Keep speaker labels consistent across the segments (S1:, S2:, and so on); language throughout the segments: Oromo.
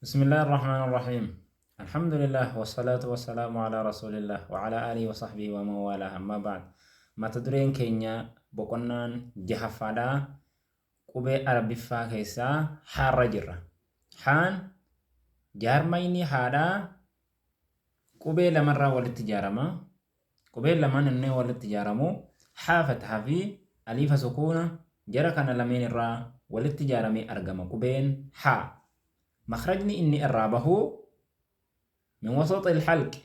S1: بسم الله الرحمن الرحيم الحمد لله والصلاة والسلام على رسول الله وعلى آله وصحبه ومن والاه أما بعد. Mata dureen keenya boqonnaan jahaffaadha. Qubee Arabiffaa keessaa haarra jirra. Haan jaarmayni haadhaa qubee lamarraa walitti ijaarama. Qubeen lamaan inni walitti ijaaramu haa fathaa fi aliifa sukuuna, jara kana lameen irraa walitti ijaaramee argama qubeen haa. Makhrajni inni irraa bahu min wasaxil halqi,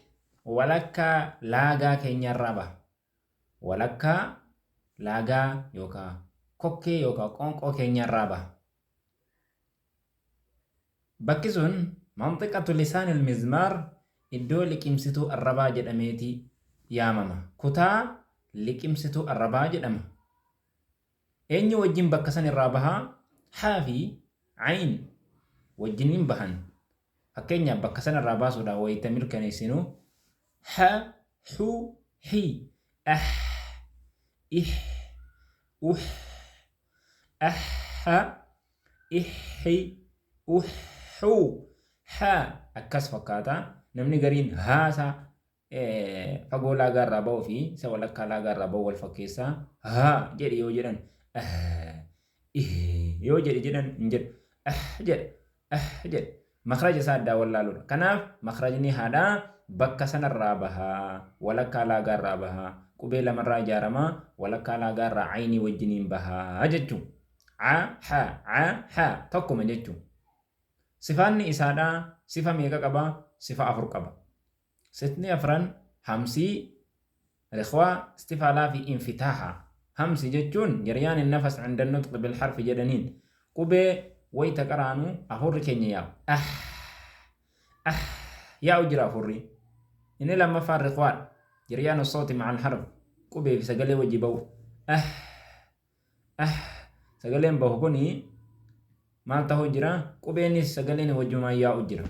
S1: walakkaa laagaa keenya irraa baha. Walakkaa laagaa yookaa kokkee yookaa qoonqoo keenya irraa baha. Bakki sun manxiqatu lisaanil mizmaar, iddoo liqimsituu arrabaa jedhameeti yaamama. Kutaa liqimsituu arrabaa jedhama. Eenyu wajjin bakka san irraa baha? Haa fi ayn wajjiniin bahan. Fakkeenyaaf, bakka sana irraa baasuudhaan wayita mirkaneessinu: ha, hu, hi, ah, ih, uh, ah, ih, uh, hu, ha, akkas fakkaata. Namni gariin haasaa fagoo laagaa irraa ba'uu fi isa walakkaa laagaa irraa ba'u wal fakkeessaa haa jedhi yoo jedhan, ih yoo jedhi jedhan hin jedhu, ah jedha, ah jedha. Makhraja isaa addaa wallaaluudha. Kanaaf makhrajni haadhaa bakka sanarraa bahaa, walakkaa laagaa irraa bahaa, qubee lamarraa ijaaramaa, walakkaa laagaa irraa aynii wajjiniin bahaa jechuu. A ha a ha tokkuma jechuu. Sifaanni isaadhaa sifa meeqa qaba? Sifa afur qaba. Sifni afran hamsii, rikhwaa, istifaalaa fi infitaaha. Hamsi jechuun jaryaan nafas inda nutqi bil harfi jedhaniin. Qubee wayta qaraanu hafuurri keenya yaa'u. Ah ah yaa'u jira hafuurri. Inni lammaffaan rikhwaadha. Jaryaanu sawti ma'al harf. Qubee fi sagalee wajji ba'u. Ah ah sagaleen bahu kuni maal ta'uu jira? Qubeenis sagaleen wajjumaan yaa'u jira.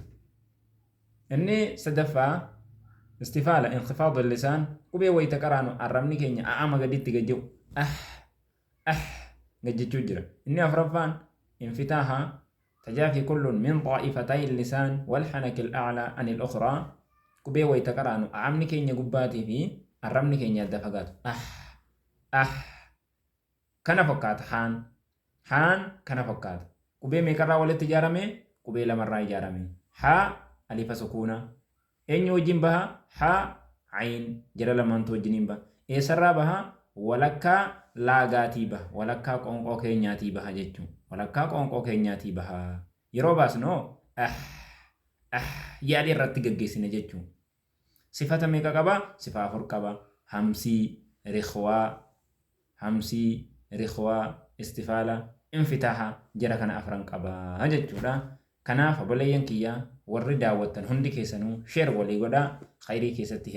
S1: Inni sadaffaa istifaala, inkifaadu lisaan, qubee wayita qaraanu arrabni keenya a'ama gaditti gad jiru, ah ah gad jechuu jira. Inni afraffaan infitaaha, tajaafi kullun min xaa'ifatay lisaan wal hanaki al-a'laa anil ukhraa, qubee wayita qaraanu a'amni keenya gubbaatii fi arrabni keenya adda fagaatu, ah ah. Kana fakkaata haan. Haan kana fakkaata. Qubee meeqarraa walitti ijaarame? Qubee lamarraa ijaarame. Haa alifa sukuuna. Eenyu wajjin baha? Haa ayin. Jara lamaantu wajjiniin baha. Eessarraa baha? Walakkaa laagaatii baha. Walakkaa qoonqoo keenyaatii baha jechuun. Walakkaa qoonqoo keenyaatii baha. Yeroo baasnu hoo? Ah ah yaalii irratti gaggeessina jechuun. Sifata meeqa qaba? Sifa afur qaba. Hamsii, rikhwaa, hamsii, rikhwaa, istifaala, infitaaha, jara kana afran qaba jechuudha. Kanaaf obboleeyyan kiyya, warri daawwattan hundi keessanuu share walii godhaa, khayrii keessatti.